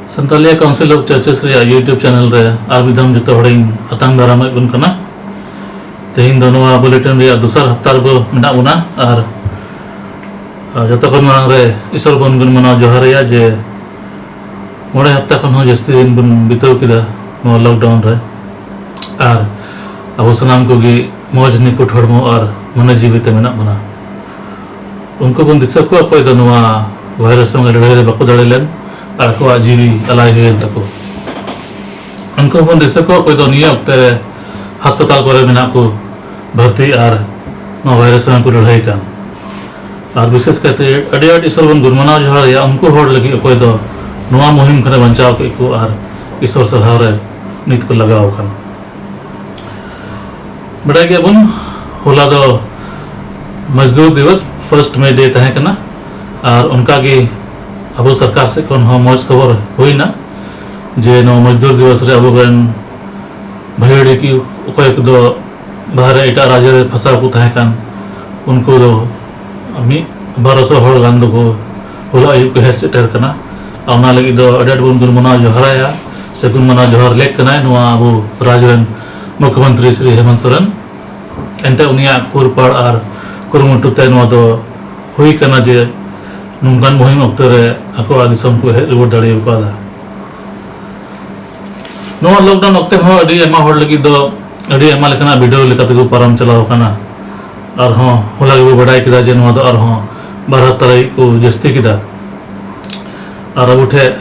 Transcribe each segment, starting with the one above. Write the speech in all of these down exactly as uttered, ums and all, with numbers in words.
ᱥᱟᱱᱛᱟᱞᱤᱭᱟ council of ᱪᱟᱨᱪᱮᱥ ᱨᱮᱭᱟᱜ YouTube channel ᱨᱮ ᱟᱨ ᱢᱤᱫ ᱫᱷᱟᱣ ᱡᱚᱛᱚ ᱦᱚᱲᱤᱧ ᱟᱛᱟᱝ ᱫᱟᱨᱟᱢᱮᱫ ᱵᱚᱱ ᱠᱟᱱᱟ᱾ ᱛᱮᱦᱮᱧ ᱫᱚ ᱱᱚᱣᱟ ᱵᱩᱞᱮᱴᱤᱱ ᱨᱮᱭᱟᱜ ᱫᱚᱥᱟᱨ ᱦᱟᱯᱛᱟ ᱨᱮᱵᱚ ᱢᱮᱱᱟᱜ ᱵᱚᱱᱟ ᱟᱨ, ᱟᱨ ᱡᱚᱛᱚ ᱠᱷᱚᱱ ᱢᱟᱲᱟᱝ ᱨᱮ ᱤᱥᱚᱨ ᱵᱚᱱ ᱜᱩᱱ ᱢᱟᱱᱟᱣ ᱡᱚᱦᱟᱨ ᱟᱭᱟ ᱡᱮ ᱢᱚᱬᱮ ᱦᱟᱯᱛᱟ ᱠᱷᱚᱱ ᱦᱚᱸ ᱡᱟᱹᱥᱛᱤ ᱫᱤᱱ ᱵᱚᱱ ᱵᱤᱛᱟᱹᱣ ᱠᱮᱫᱟ ᱱᱚᱣᱟ ᱞᱚᱠᱰᱟᱣᱩᱱ ᱨᱮ᱾ ᱟᱨ ᱟᱵᱚ ᱥᱟᱱᱟᱢ ᱠᱚᱜᱮ ᱢᱚᱡᱽ ᱱᱤᱯᱩᱴ ᱦᱚᱲᱢᱚ ᱟᱨ ᱢᱚᱱᱮ ᱡᱤᱣᱤ ᱛᱮ ᱢᱮᱱᱟᱜ ᱵᱚᱱᱟ᱾ ᱩᱱᱠᱩ ᱵᱚᱱ ᱫᱤᱥᱟᱹ ᱠᱚᱣᱟ ᱚᱠᱚᱭ ᱫᱚ ᱱᱚᱣᱟ ᱵᱷᱟᱭᱨᱟᱥ ᱥᱚᱸᱜᱮ ᱞᱟᱹᱲᱦᱟᱹᱭ ᱨᱮ ᱵᱟᱠᱚ ᱫᱟᱲᱮ ᱞᱮᱱ ᱟᱨ ᱟᱠᱚᱣᱟᱜ ᱡᱤᱣᱤ ᱟᱞᱟᱭ ᱦᱩᱭᱮᱱ ᱛᱟᱠᱚ᱾ ᱩᱱᱠᱩ ᱦᱚᱸᱵᱚᱱ ᱫᱤᱥᱟᱹ ᱠᱚᱣᱟ ᱚᱠᱚᱭ ᱫᱚ ᱱᱤᱭᱟᱹ ᱚᱠᱛᱮ ᱨᱮ ᱦᱟᱥᱯᱟᱛᱟᱞ ᱠᱚᱨᱮ ᱢᱮᱱᱟᱜ ᱠᱚ ᱵᱷᱚᱨᱛᱤ ᱟᱨ ᱱᱚᱣᱟ ᱵᱷᱟᱭᱨᱟᱥ ᱥᱚᱸᱜᱮ ᱠᱚ ᱞᱟᱹᱲᱦᱟᱹᱭ ᱠᱟᱱ᱾ ᱟᱨ ᱵᱤᱥᱮᱥ ᱠᱟᱭᱛᱮ ᱟᱹᱰᱤ ᱟᱸᱴ ᱤᱥᱚᱨ ᱵᱚᱱ ᱜᱩᱱᱢᱟᱱᱟᱣ ᱡᱚᱦᱟᱨ ᱟᱭᱟ ᱩᱱᱠᱩ ᱦᱚᱲ ᱞᱟᱹᱜᱤᱫ ᱚᱠᱚᱭ ᱫᱚ ᱱᱚᱣᱟ ᱢᱩᱦᱤᱢ ᱠᱷᱚᱱᱮ ᱵᱟᱧᱪᱟᱣ ᱠᱮᱫ ᱠᱚ ᱟᱨ ᱤᱥᱚᱨ ᱥᱟᱨᱦᱟᱣ ᱨᱮ ᱱᱤᱛ ᱠᱚ ᱞᱟᱜᱟᱣ ᱟᱠᱟᱱᱟ᱾ ᱵᱟᱰᱟᱭ ᱜᱮᱭᱟᱵᱚᱱ, ᱦᱚᱞᱟ ᱫᱚ ᱢᱚᱡᱽᱫᱩᱨ ᱫᱤᱵᱚᱥ, ᱯᱷᱟᱨᱥᱴ ᱢᱮ ᱰᱮ ᱛᱟᱦᱮᱸ ᱠᱟᱱᱟ᱾ ᱟᱨ ᱚᱱᱠᱟᱜᱮ ᱟᱵᱚ ᱥᱚᱨᱠᱟᱨ ᱥᱮᱫ ᱠᱷᱚᱱ ᱦᱚᱸ ᱢᱚᱡᱽ ᱠᱷᱚᱵᱚᱨ ᱦᱩᱭᱱᱟ ᱡᱮ ᱱᱚᱣᱟ ᱢᱚᱡᱽᱫᱩᱨ ᱫᱤᱵᱚᱥ ᱨᱮ ᱟᱵᱚᱨᱮᱱ ᱵᱷᱟᱹᱭᱟᱹᱲᱤ ᱠᱤ ᱚᱠᱚᱭ ᱠᱚᱫᱚ ᱵᱟᱦᱨᱮ ᱮᱴᱟᱜ ᱨᱟᱡᱽ ᱨᱮ ᱯᱷᱟᱸᱥᱟᱣ ᱠᱚ ᱛᱟᱦᱮᱸ ᱠᱟᱱ, ᱩᱱᱠᱩ ᱫᱚ ᱢᱤᱫ ᱵᱟᱨᱚᱥᱚ ᱦᱚᱲ ᱜᱟᱱ ᱫᱚᱠᱚ ᱦᱚᱞᱟ ᱟᱹᱭᱩᱵ ᱠᱚ ᱦᱮᱡ ᱥᱮᱴᱮᱨ ᱠᱟᱱᱟ᱾ ᱟᱨ ᱚᱱᱟ ᱞᱟᱹᱜᱤᱫ ᱫᱚ ᱟᱹᱰᱤ ᱟᱸᱴ ᱵᱚᱱ ᱜᱩᱱ ᱢᱟᱱᱟᱣ ᱡᱚᱦᱟᱨᱟᱭᱟ ᱥᱮ ᱜᱩᱱ ᱢᱟᱱᱟᱣ ᱡᱚᱦᱟᱨ ᱞᱮᱠ ᱠᱟᱱᱟᱭ ᱱᱚᱣᱟ ᱟᱵᱚ ᱨᱟᱡᱽ ᱨᱮᱱ ᱢᱩᱠᱷᱭᱚᱢᱚᱱᱛᱨᱤ ᱥᱨᱤ ᱦᱮᱢᱚᱱᱛ ᱥᱚᱨᱮᱱ᱾ ᱮᱱᱛᱮ ᱩᱱᱤᱭᱟᱜ ᱠᱩᱨᱯᱟᱲ ᱟᱨ ᱠᱩᱨᱩᱢᱩᱴᱩ ᱛᱮ ᱱᱚᱣᱟ ᱫᱚ ᱦᱩᱭ ᱠᱟᱱᱟ ᱡᱮ ᱱᱚᱝᱠᱟᱱ ᱢᱩᱦᱤᱢ ᱚᱠᱛᱚ ᱨᱮ ᱟᱠᱚᱣᱟᱜ ᱫᱤᱥᱚᱢ ᱠᱚ ᱦᱮᱡ ᱨᱩᱣᱟᱹᱲ ᱫᱟᱲᱮ ᱟᱠᱟᱫᱟ᱾ ᱱᱚᱣᱟ ᱞᱚᱠᱰᱟᱣᱩᱱ ᱚᱠᱛᱮ ᱦᱚᱸ ᱟᱹᱰᱤ ᱟᱭᱢᱟ ᱦᱚᱲ ᱞᱟᱹᱜᱤᱫ ᱫᱚ ᱟᱹᱰᱤ ᱟᱭᱢᱟ ᱞᱮᱠᱟᱱᱟᱜ ᱵᱤᱰᱟᱹᱣ ᱞᱮᱠᱟ ᱛᱮᱠᱚ ᱯᱟᱨᱚᱢ ᱪᱟᱞᱟᱣ ᱟᱠᱟᱱᱟ᱾ ᱟᱨᱦᱚᱸ ᱦᱚᱞᱟ ᱜᱮᱵᱚ ᱵᱟᱰᱟᱭ ᱠᱮᱫᱟ ᱡᱮ ᱱᱚᱣᱟ ᱫᱚ ᱟᱨᱦᱚᱸ ᱵᱟᱨ ᱦᱟᱯᱛᱟ ᱞᱟᱹᱜᱤᱫ ᱠᱚ ᱡᱟᱹᱥᱛᱤ ᱠᱮᱫᱟ᱾ ᱟᱨ ᱟᱵᱚ ᱴᱷᱮᱱ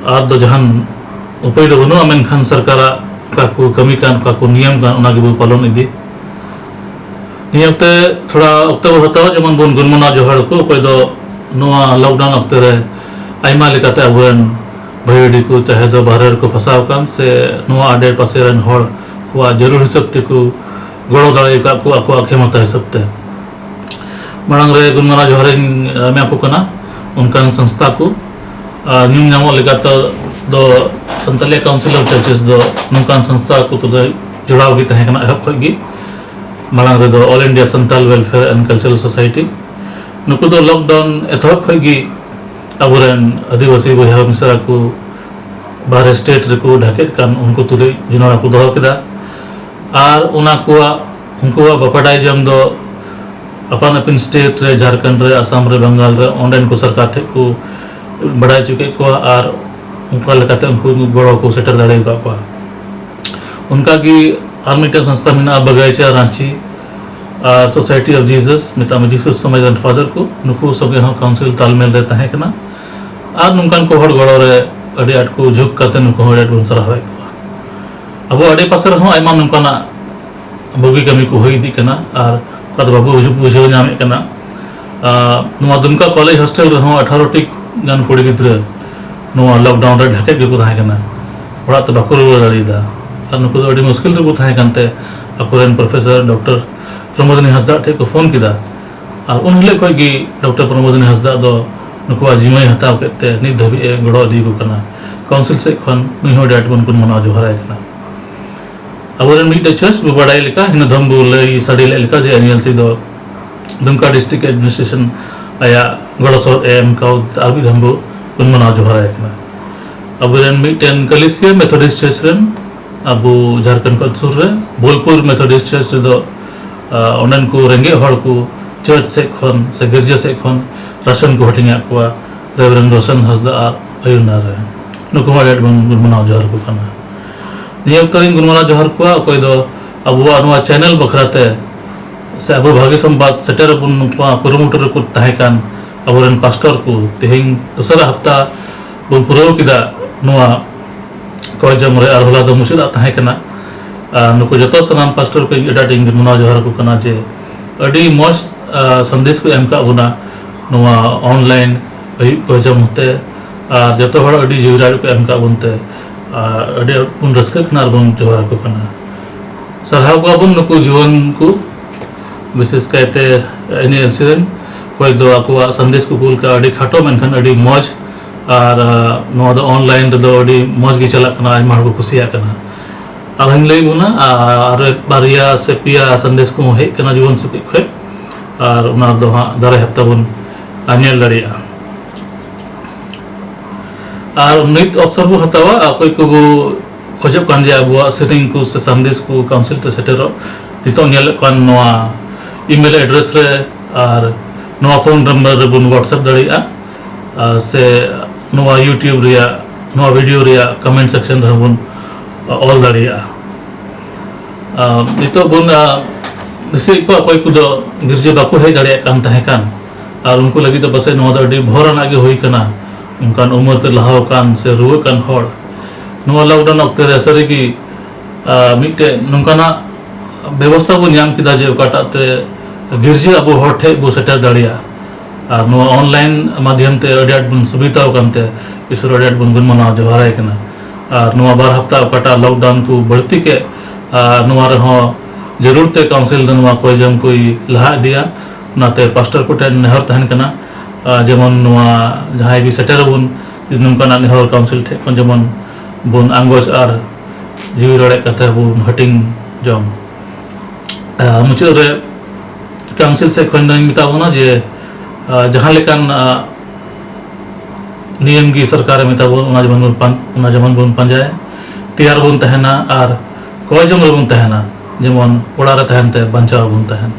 ᱟᱨ ᱫᱚ ᱡᱟᱦᱟᱱ ᱩᱯᱟᱹᱭ ᱫᱚ ᱵᱟᱹᱱᱩᱜᱼᱟ, ᱢᱮᱱᱠᱷᱟᱱ ᱥᱚᱨᱠᱟᱨᱟᱜ ᱚᱠᱟ ᱠᱚ ᱠᱟᱹᱢᱤ ᱠᱟᱱ, ᱚᱠᱟ ᱠᱚ ᱱᱤᱭᱚᱢ ᱠᱟᱱ, ᱚᱱᱟ ᱜᱮᱵᱚ ᱯᱟᱞᱚᱱ ᱤᱫᱤ᱾ ᱱᱤᱭᱟᱹ ᱚᱠᱛᱮ ᱛᱷᱚᱲᱟ ᱚᱠᱛᱚ ᱵᱚ ᱦᱟᱛᱟᱣᱟ, ᱡᱮᱢᱚᱱ ᱵᱚᱱ ᱜᱩᱱᱢᱟᱱᱟᱣ ᱡᱚᱦᱟᱨ ᱠᱚ, ᱚᱠᱚᱭ ᱫᱚ ᱱᱚᱣᱟ ᱞᱚᱠᱰᱟᱣᱩᱱ ᱚᱠᱛᱮ ᱨᱮ ᱟᱭᱢᱟ ᱞᱮᱠᱟᱛᱮ ᱟᱵᱚᱨᱮᱱ ᱵᱷᱟᱹᱭ ᱟᱹᱰᱤ ᱠᱚ, ᱪᱟᱦᱮ ᱫᱚ ᱵᱟᱦᱨᱮ ᱨᱮᱠᱚ ᱯᱷᱟᱸᱥᱟᱣ ᱟᱠᱟᱱ ᱥᱮ ᱱᱚᱣᱟ ᱟᱰᱮ ᱯᱟᱥᱮ ᱨᱮᱱ ᱦᱚᱲ ᱠᱚᱣᱟᱜ ᱡᱟᱹᱨᱩᱲ ᱦᱤᱥᱟᱹᱵ ᱛᱮᱠᱚ ᱜᱚᱲᱚ ᱫᱟᱲᱮ ᱟᱠᱟᱫ ᱠᱚ ᱟᱠᱚᱣᱟᱜ ᱠᱷᱮᱢᱚᱛᱟ ᱦᱤᱥᱟᱹᱵ ᱛᱮ᱾ ᱢᱟᱲᱟᱝ ᱨᱮ ᱜᱩᱱᱢᱟᱱᱟᱣ ᱡᱚᱦᱟᱨᱤᱧ ᱮᱢ ᱟᱠᱚ ᱠᱟᱱᱟ ᱚᱱᱠᱟᱱ ᱥᱚᱝᱥᱛᱷᱟ ᱠᱚ᱾ ᱟᱨ ᱧᱩᱢ ᱧᱟᱢᱚᱜ ᱞᱮᱠᱟᱛᱮ ᱫᱚ ᱥᱟᱱᱛᱟᱞᱤ ᱠᱟᱣᱩᱱᱥᱤᱞ ᱚᱯᱷ ᱪᱟᱨᱪᱮᱥ ᱫᱚ ᱱᱚᱝᱠᱟᱱ ᱥᱚᱝᱥᱛᱷᱟ ᱠᱚ ᱛᱩᱞᱩᱡ ᱡᱚᱲᱟᱣ ᱜᱮ ᱛᱟᱦᱮᱸ ᱠᱟᱱᱟ ᱮᱦᱚᱵ ᱠᱷᱚᱱ ᱜᱮ᱾ ᱢᱟᱲᱟᱝ ᱨᱮᱫᱚ All India Santal Welfare and Cultural Society, ᱱᱩᱠᱩ ᱫᱚ ᱞᱚᱠᱰᱟᱣᱩᱱ ᱮᱛᱚᱦᱚᱵ ᱠᱷᱚᱱ ᱜᱮ ᱟᱵᱚᱨᱮᱱ ᱟᱹᱫᱤᱵᱟᱹᱥᱤ ᱵᱚᱭᱦᱟ ᱢᱤᱥᱨᱟ ᱠᱚ ᱵᱟᱦᱨᱮ ᱥᱴᱮᱴ ᱨᱮᱠᱚ ᱰᱷᱟᱠᱮᱫ ᱠᱟᱱ, ᱩᱱᱠᱩ ᱛᱩᱞᱩᱡ ᱡᱩᱱᱟᱹᱲᱟ ᱠᱚ ᱫᱚᱦᱚ ᱠᱮᱫᱟ᱾ ᱟᱨ ᱚᱱᱟ ᱠᱚᱣᱟᱜ, ᱩᱱᱠᱩᱣᱟᱜ ᱵᱟᱯᱟᱰᱟᱭ ᱡᱚᱝ ᱫᱚ ᱟᱯᱟᱱ ᱟᱹᱯᱤᱱ ᱥᱴᱮᱴ ᱨᱮ, ᱡᱷᱟᱲᱠᱷᱚᱸᱰ ᱨᱮ, ᱟᱥᱟᱢ ᱨᱮ, ᱵᱟᱝᱜᱟᱞ ᱨᱮ, ᱚᱸᱰᱮᱱ ᱠᱚ ᱥᱚᱨᱠᱟᱨ ᱴᱷᱮᱱ ᱠᱚ ᱵᱟᱰᱟᱭ ᱦᱚᱪᱚ ᱠᱮᱫ ᱠᱚᱣᱟ ᱟᱨ ᱚᱱᱠᱟ ᱞᱮᱠᱟᱛᱮ ᱩᱱᱠᱩ ᱜᱚᱲᱚ ᱠᱚ ᱥᱮᱴᱮᱨ ᱫᱟᱲᱮ ᱟᱠᱟᱫ ᱠᱚᱣᱟ᱾ ᱚᱱᱠᱟᱜᱮ ᱟᱨ ᱢᱤᱫᱴᱮᱱ ᱥᱚᱝᱥᱛᱷᱟ ᱢᱮᱱᱟᱜᱼᱟ, ᱵᱟᱜᱟᱭᱪᱟ ᱨᱟᱸᱪᱤ, ᱟᱨ ᱥᱳᱥᱟᱭᱴᱤ ᱚᱯᱷ ᱡᱤᱥᱟᱥ, ᱢᱮᱛᱟᱜ ᱢᱮ ᱡᱤᱥᱩ ᱥᱚᱢᱟᱡᱽ ᱨᱮᱱ ᱯᱷᱟᱫᱟᱨ ᱠᱚ, ᱱᱩᱠᱩ ᱥᱚᱸᱜᱮ ᱦᱚᱸ ᱠᱟᱣᱩᱱᱥᱤᱞ ᱛᱟᱞᱢᱮᱞ ᱨᱮ ᱛᱟᱦᱮᱸ ᱠᱟᱱᱟ᱾ ᱟᱨ ᱱᱚᱝᱠᱟᱱ ᱠᱚ ᱦᱚᱲ ᱜᱚᱲᱚ ᱨᱮ ᱟᱹᱰᱤ ᱟᱸᱴ ᱠᱚ ᱡᱷᱩᱸᱠ ᱠᱟᱛᱮ ᱱᱩᱠᱩ ᱦᱚᱸ ᱟᱹᱰᱤ ᱟᱸᱴ ᱵᱚᱱ ᱥᱟᱨᱦᱟᱣᱮᱫ ᱠᱚᱣᱟ᱾ ᱟᱵᱚ ᱟᱰᱮ ᱯᱟᱥᱮ ᱨᱮᱦᱚᱸ ᱟᱭᱢᱟ ᱱᱚᱝᱠᱟᱱᱟᱜ ᱵᱩᱜᱤ ᱠᱟᱹᱢᱤ ᱠᱚ ᱦᱩᱭ ᱤᱫᱤᱜ ᱠᱟᱱᱟ᱾ ᱟᱨ ᱚᱠᱟ ᱫᱚ ᱵᱟᱵᱚ ᱵᱩᱡᱷᱟᱹᱣ, ᱵᱩᱡᱷᱟᱹᱣ ᱧᱟᱢᱮᱫ ᱠᱟᱱᱟ, ᱟᱨ ᱱᱚᱣᱟ ᱫᱩᱢᱠᱟ ᱠᱚᱞᱮᱡᱽ ᱦᱳᱥᱴᱮᱞ ᱨᱮᱦᱚᱸ ᱟᱴᱷᱟᱨᱚ ᱴᱤ ᱜᱟᱱ ᱠᱩᱲᱤ ᱜᱤᱫᱽᱨᱟᱹ ᱱᱚᱣᱟ ᱞᱚᱠᱰᱟᱣᱩᱱ ᱨᱮ ᱰᱷᱟᱠᱮᱫ ᱜᱮᱠᱚ ᱛᱟᱦᱮᱸ ᱠᱟᱱᱟ, ᱚᱲᱟᱜ ᱛᱮ ᱵᱟᱠᱚ ᱨᱩᱣᱟᱹᱲ ᱫᱟᱲᱮᱭᱟᱫᱟ᱾ ᱟᱨ ᱱᱩᱠᱩ ᱫᱚ ᱟᱹᱰᱤ ᱢᱩᱥᱠᱤᱞ ᱨᱮᱠᱚ ᱛᱟᱦᱮᱸ ᱠᱟᱱᱛᱮ ᱟᱠᱚᱨᱮᱱ ᱯᱨᱚᱯᱷᱮᱥᱚᱨ ᱰᱚᱠᱴᱚᱨ ᱯᱨᱚᱢᱳᱫᱤᱱᱤ ᱦᱟᱸᱥᱫᱟ ᱴᱷᱮᱱ ᱠᱚ ᱯᱷᱳᱱ ᱠᱮᱫᱟ᱾ ᱟᱨ ᱩᱱ ᱦᱤᱞᱳᱜ ᱠᱷᱚᱱ ᱜᱮ ᱰᱚᱠᱴᱚᱨ ᱯᱨᱚᱢᱳᱫᱤᱱᱤ ᱦᱟᱸᱥᱫᱟ ᱫᱚ ᱱᱩᱠᱩᱣᱟᱜ ᱡᱤᱢᱟᱹᱭ ᱦᱟᱛᱟᱣ ᱠᱮᱫ ᱛᱮ ᱱᱤᱛ ᱫᱷᱟᱹᱵᱤᱡ ᱮ ᱜᱚᱲᱚ ᱤᱫᱤᱭᱟᱠᱚ ᱠᱟᱱᱟ᱾ ᱠᱟᱣᱩᱱᱥᱤᱞ ᱥᱮᱫ ᱠᱷᱚᱱ ᱱᱩᱭ ᱦᱚᱸ ᱟᱹᱰᱤ ᱟᱸᱴ ᱵᱚᱱ ᱜᱩᱱ ᱢᱟᱱᱟᱣ ᱡᱚᱦᱟᱨᱟᱭ ᱠᱟᱱᱟ᱾ ᱟᱵᱚᱨᱮᱱ ᱢᱤᱫᱴᱮᱡ ᱪᱟᱨᱪ ᱵᱚ ᱵᱟᱰᱟᱭ ᱞᱮᱠᱟ, ᱦᱤᱱᱟᱹ ᱫᱷᱚᱢ ᱵᱚ ᱞᱟᱹᱭ ᱥᱟᱰᱮ ᱞᱮᱫ ᱞᱮᱠᱟ, ᱡᱮ ᱮᱱ ᱮᱞ ᱥᱤ ᱫᱚ ᱫᱩᱢᱠᱟ ᱰᱤᱥᱴᱨᱤᱠᱴ ᱮᱰᱢᱤᱱᱤᱥᱴᱨᱮᱥᱚᱱ ᱟᱭᱟᱜ ᱜᱚᱲᱚ ᱥᱚᱦᱚᱫ ᱮ ᱮᱢ ᱠᱟᱣᱫᱟ᱾ ᱟᱨ ᱢᱤᱫ ᱫᱷᱚᱢ ᱵᱚ ᱜᱩᱱ ᱢᱟᱱᱟᱣ ᱡᱚᱦᱟᱨᱟᱭ ᱠᱟᱱᱟ᱾ ᱟᱵᱚᱨᱮᱱ ᱢᱤᱫᱴᱮᱱ ᱠᱟᱞᱤᱥᱤᱭᱟ ᱢᱮᱛᱷᱚᱰᱤᱥᱴ ᱪᱟᱨᱪ ᱨᱮᱱ, ᱟᱵᱚ ᱡᱷᱟᱲᱠᱷᱚᱸᱰ ᱠᱷᱚᱱ ᱥᱩᱨ ᱨᱮ ᱵᱳᱞᱯᱩᱨ ᱢᱮᱛᱷᱚᱰᱤᱥᱴ ᱪᱟᱨᱪ ᱨᱮᱫᱚ, ᱟᱸ, ᱚᱸᱰᱮᱱ ᱠᱚ ᱨᱮᱸᱜᱮᱡ ᱦᱚᱲ ᱠᱚ ᱪᱟᱨᱪ ᱥᱮᱫ ᱠᱷᱚᱱ ᱥᱮ ᱜᱤᱨᱡᱟᱹ ᱥᱮᱫ ᱠᱷᱚᱱ ᱨᱟᱥᱚᱱ ᱠᱚ ᱦᱟᱹᱴᱤᱧᱟᱫ ᱠᱚᱣᱟ᱾ ᱨᱮᱵᱷᱨᱮᱱᱰ ᱨᱳᱥᱮᱱ ᱦᱟᱸᱥᱫᱟ ᱟᱨ ᱟᱹᱭᱩᱨ ᱱᱟᱨ ᱨᱮ, ᱱᱩᱠᱩ ᱦᱚᱸ ᱟᱹᱰᱤ ᱟᱸᱴ ᱵᱚᱱ ᱜᱩᱱ ᱢᱟᱱᱟᱣ ᱡᱚᱦᱟᱨ ᱟᱠᱚ ᱠᱟᱱᱟ᱾ ᱱᱤᱭᱟᱹ ᱚᱠᱛᱚ ᱨᱤᱧ ᱜᱩᱱ ᱢᱟᱱᱟᱣ ᱡᱚᱦᱟᱨ ᱠᱚᱣᱟ ᱚᱠᱚᱭ ᱫᱚ ᱟᱵᱚᱣᱟᱜ ᱱᱚᱣᱟ ᱪᱮᱱᱮᱞ ᱵᱟᱠᱷᱨᱟ ᱛᱮ ᱥᱮ ᱟᱵᱚ ᱵᱷᱟᱹᱜᱤ ᱥᱚᱢᱵᱟᱫ ᱥᱮᱴᱮᱨ ᱟᱵᱚᱱ ᱱᱚᱝᱠᱟ ᱠᱩᱨᱩᱢᱩᱴᱩ ᱨᱮᱠᱚ ᱛᱟᱦᱮᱸ ᱠᱟᱱ ᱟᱵᱚᱨᱮᱱ ᱯᱟᱥᱴᱚᱨ ᱠᱚ᱾ ᱛᱮᱦᱮᱧ ᱫᱚᱥᱟᱨᱟ ᱦᱟᱯᱛᱟ ᱵᱚᱱ ᱯᱩᱨᱟᱹᱣ ᱠᱮᱫᱟ ᱱᱚᱣᱟ ᱠᱚᱭ ᱡᱚᱢ ᱨᱮ, ᱟᱨ ᱦᱚᱞᱟ ᱫᱚ ᱢᱩᱪᱟᱹᱫ ᱟᱜ ᱛᱟᱦᱮᱸ ᱠᱟᱱᱟ᱾ ᱟᱨ ᱱᱩᱠᱩ ᱡᱚᱛᱚ ᱥᱟᱱᱟᱢ ᱯᱟᱥᱴᱚᱨ ᱠᱚ ᱤᱧ ᱟᱹᱰᱤ ᱟᱸᱴ ᱤᱧ ᱢᱟᱱᱟᱣ ᱡᱚᱦᱟᱨ ᱟᱠᱚ ᱠᱟᱱᱟ ᱡᱮ ᱟᱹᱰᱤ ᱢᱚᱡᱽ, ᱟᱨ, ᱥᱟᱸᱫᱮᱥ ᱠᱚ ᱮᱢ ᱠᱟᱜ ᱵᱚᱱᱟ ᱱᱚᱣᱟ ᱚᱱᱞᱟᱭᱤᱱ ᱟᱹᱭᱩᱵ ᱠᱚᱭ ᱡᱚᱢ ᱦᱚᱛᱮ᱾ ᱟᱨ ᱡᱚᱛᱚ ᱦᱚᱲ ᱟᱹᱰᱤ ᱡᱤᱣᱤ ᱨᱟᱲ ᱠᱚ ᱮᱢ ᱠᱟᱜ ᱵᱚᱱ ᱛᱮ, ᱟᱨ ᱟᱹᱰᱤ ᱟᱸᱴ ᱵᱚᱱ ᱨᱟᱹᱥᱠᱟᱹᱜ ᱠᱟᱱᱟ ᱟᱨ ᱵᱚᱱ ᱡᱚᱦᱟᱨ ᱟᱠᱚ ᱠᱟᱱᱟ᱾ ᱥᱟᱨᱦᱟᱣ ᱠᱚᱣᱟ ᱵᱚᱱ ᱱᱩᱠᱩ ᱡᱩᱣᱟᱹᱱ ᱠᱚ, ᱵᱤᱥᱮᱥ ᱠᱟᱭᱛᱮ ᱮᱱ ᱮ ᱮᱞ ᱥᱤ ᱨᱮᱱ, ᱚᱠᱚᱭ ᱫᱚ ᱟᱠᱚᱣᱟᱜ ᱥᱟᱸᱫᱮᱥ ᱠᱚ ᱠᱩᱞ ᱠᱟᱜᱼᱟ, ᱟᱹᱰᱤ ᱠᱷᱟᱴᱚ ᱢᱮᱱᱠᱷᱟᱱ ᱟᱹᱰᱤ ᱢᱚᱡᱽ᱾ ᱟᱨ, ᱟᱨ ᱱᱚᱣᱟ ᱫᱚ ᱚᱱᱞᱟᱭᱤᱱ ᱨᱮᱫᱚ ᱟᱹᱰᱤ ᱢᱚᱡᱽ ᱜᱮ ᱪᱟᱞᱟᱜ ᱠᱟᱱᱟ, ᱟᱭᱢᱟ ᱦᱚᱲ ᱠᱚ ᱠᱩᱥᱤᱭᱟᱜ ᱠᱟᱱᱟ᱾ ᱟᱨᱦᱚᱸᱧ ᱞᱟᱹᱭ ᱵᱚᱱᱟ, ᱟᱨ ᱵᱟᱨᱭᱟ ᱥᱮ ᱯᱮᱭᱟ ᱥᱟᱸᱫᱮᱥ ᱠᱚᱦᱚᱸ ᱦᱮᱡ ᱠᱟᱱᱟ ᱡᱩᱣᱟᱹᱱ ᱥᱮᱫ ᱠᱷᱚᱱ, ᱟᱨ ᱚᱱᱟ ᱫᱚ ᱦᱟᱸᱜ ᱫᱟᱨᱟᱭ ᱦᱟᱯᱛᱟ ᱵᱚᱱ, ᱟᱨ, ᱧᱮᱞ ᱫᱟᱲᱮᱭᱟᱜᱼᱟ᱾ ᱟᱨ ᱱᱤᱛ ᱚᱯᱥᱚᱨ ᱵᱚ ᱦᱟᱛᱟᱣᱟ, ᱚᱠᱚᱭ ᱠᱚᱵᱚ ᱠᱷᱚᱡᱚᱜ ᱠᱟᱱ ᱡᱮ ᱟᱵᱚᱣᱟᱜ ᱥᱮᱨᱮᱧ ᱠᱚ ᱥᱮ ᱥᱟᱸᱫᱮᱥ ᱠᱚ ᱠᱟᱣᱩᱱᱥᱤᱞ ᱛᱮ ᱥᱮᱴᱮᱨᱚᱜ, ᱱᱤᱛᱚᱜ ᱧᱮᱞᱚᱜ ᱠᱟᱱ ᱱᱚᱣᱟ ᱤᱢᱮᱞ ᱮᱰᱨᱮᱥ ᱨᱮ ᱟᱨ ᱱᱚᱣᱟ ᱯᱷᱳᱱ ᱱᱟᱢᱵᱟᱨ ᱨᱮᱵᱚᱱ WhatsApp ᱫᱟᱲᱮᱭᱟᱜᱼᱟ, ᱟᱨ ᱥᱮ ᱱᱚᱣᱟ YouTube ᱨᱮᱭᱟᱜ, ᱱᱚᱣᱟ ᱵᱷᱤᱰᱤᱭᱳ ᱨᱮᱭᱟᱜ ᱠᱚᱢᱮᱱᱴ ᱥᱮᱠᱥᱚᱱ ᱨᱮᱦᱚᱸ ᱵᱚᱱ ᱚᱞ ᱫᱟᱲᱮᱭᱟᱜᱼᱟ᱾ ᱟᱨ ᱱᱤᱛᱚᱜ ᱵᱚᱱ, ᱟᱨ ᱫᱤᱥᱟᱹᱭᱮᱫ ᱠᱚᱣᱟ, ᱚᱠᱚᱭ ᱠᱚᱫᱚ ᱜᱤᱨᱡᱟᱹ ᱵᱟᱠᱚ ᱦᱮᱡ ᱫᱟᱲᱮᱭᱟᱜ ᱠᱟᱱ ᱛᱟᱦᱮᱸ ᱠᱟᱱ, ᱟᱨ ᱩᱱᱠᱩ ᱞᱟᱹᱜᱤᱫ ᱫᱚ ᱯᱟᱥᱮᱡ ᱱᱚᱣᱟ ᱫᱚ ᱟᱹᱰᱤ ᱵᱷᱳᱨ ᱟᱱᱟᱜ ᱜᱮ ᱦᱩᱭ ᱠᱟᱱᱟ, ᱚᱱᱠᱟᱱ ᱩᱢᱮᱨ ᱛᱮ ᱞᱟᱦᱟᱣ ᱟᱠᱟᱱ ᱥᱮ ᱨᱩᱣᱟᱹᱜ ᱠᱟᱱ ᱦᱚᱲ᱾ ᱱᱚᱣᱟ ᱞᱚᱠᱰᱟᱣᱩᱱ ᱚᱠᱛᱮ ᱨᱮ ᱥᱟᱹᱨᱤᱜᱮ, ᱟᱨ ᱢᱤᱫᱴᱮᱡ ᱱᱚᱝᱠᱟᱱᱟᱜ ᱵᱮᱵᱚᱥᱛᱷᱟ ᱵᱚᱱ ᱧᱟᱢ ᱠᱮᱫᱟ ᱡᱮ ᱚᱠᱟᱴᱟᱜ ᱛᱮ ᱜᱤᱨᱡᱟᱹ ᱟᱵᱚ ᱦᱚᱲ ᱴᱷᱮᱡ ᱵᱚ ᱥᱮᱴᱮᱨ ᱫᱟᱲᱮᱭᱟᱜᱼᱟ᱾ ᱟᱨ ᱱᱚᱣᱟ ᱚᱱᱞᱟᱭᱤᱱ ᱢᱟᱫᱷᱭᱚᱢ ᱛᱮ ᱟᱹᱰᱤ ᱟᱸᱴ ᱵᱚᱱ ᱥᱩᱵᱤᱫᱷᱟᱣ ᱟᱠᱟᱱ ᱛᱮ ᱤᱥᱚᱨ ᱟᱹᱰᱤ ᱟᱸᱴ ᱵᱚᱱ ᱜᱩᱱ ᱢᱟᱱᱟᱣ ᱡᱚᱦᱟᱨᱟᱭ ᱠᱟᱱᱟ᱾ ᱟᱨ ᱱᱚᱣᱟ ᱵᱟᱨ ᱦᱟᱯᱛᱟ ᱚᱠᱟᱴᱟᱜ ᱞᱚᱠᱰᱟᱣᱩᱱ ᱠᱚ ᱵᱟᱹᱲᱛᱤ ᱠᱮᱫ, ᱟᱨ ᱱᱚᱣᱟ ᱨᱮᱦᱚᱸ ᱡᱟᱹᱨᱩᱲ ᱛᱮ ᱠᱟᱣᱩᱱᱥᱤᱞ ᱫᱚ ᱱᱚᱣᱟ ᱠᱚᱭ ᱡᱚᱢ ᱠᱚᱭ ᱞᱟᱦᱟ ᱤᱫᱤᱭᱟ᱾ ᱚᱱᱟᱛᱮ ᱯᱟᱥᱴᱚᱨ ᱠᱚᱴᱷᱮᱱ ᱱᱮᱦᱚᱨ ᱛᱟᱦᱮᱱ ᱠᱟᱱᱟ, ᱟᱨ ᱡᱮᱢᱚᱱ ᱱᱚᱣᱟ ᱡᱟᱦᱟᱸᱭ ᱜᱮ ᱥᱮᱴᱮᱨ ᱟᱵᱚᱱ, ᱡᱩᱫᱤ ᱱᱚᱝᱠᱟᱱᱟᱜ ᱱᱮᱦᱚᱨ ᱠᱟᱣᱩᱱᱥᱤᱞ ᱴᱷᱮᱱ ᱠᱷᱚᱱ ᱡᱮᱢᱚᱱ ᱵᱚᱱ ᱟᱸᱜᱚᱪ ᱟᱨ ᱡᱤᱣᱤ ᱨᱟᱲᱮᱡ ᱠᱟᱛᱮ ᱵᱚᱱ ᱦᱟᱹᱴᱤᱧ ᱡᱚᱝ᱾ ᱟᱨ ᱢᱩᱪᱟᱹᱫ ᱨᱮ ᱠᱟᱣᱩᱱᱥᱤᱞ ᱥᱮᱫ ᱠᱷᱚᱱ ᱫᱚᱧ ᱢᱮᱛᱟ ᱵᱚᱱᱟ ᱡᱮ, ᱟᱨ ᱡᱟᱦᱟᱸ ᱞᱮᱠᱟᱱ, ᱟᱨ ᱱᱤᱭᱚᱢ ᱜᱮ ᱥᱚᱨᱠᱟᱨᱮ ᱢᱮᱛᱟ ᱵᱚᱱ, ᱚᱱᱟ ᱡᱮᱢᱚᱱ ᱵᱚᱱ ᱯᱟᱱ-, ᱚᱱᱟ ᱡᱮᱢᱚᱱ ᱵᱚᱱ ᱯᱟᱸᱡᱟᱭᱟ, ᱛᱮᱭᱟᱨ ᱵᱚᱱ ᱛᱟᱦᱮᱱᱟ ᱟᱨ ᱠᱚᱭ ᱡᱚᱢ ᱨᱮᱵᱚᱱ ᱛᱟᱦᱮᱱᱟ, ᱡᱮᱢᱚᱱ ᱚᱲᱟᱜ ᱨᱮ ᱛᱟᱦᱮᱱ ᱛᱮ ᱵᱟᱧᱪᱟᱣ ᱵᱚᱱ ᱛᱟᱦᱮᱱ᱾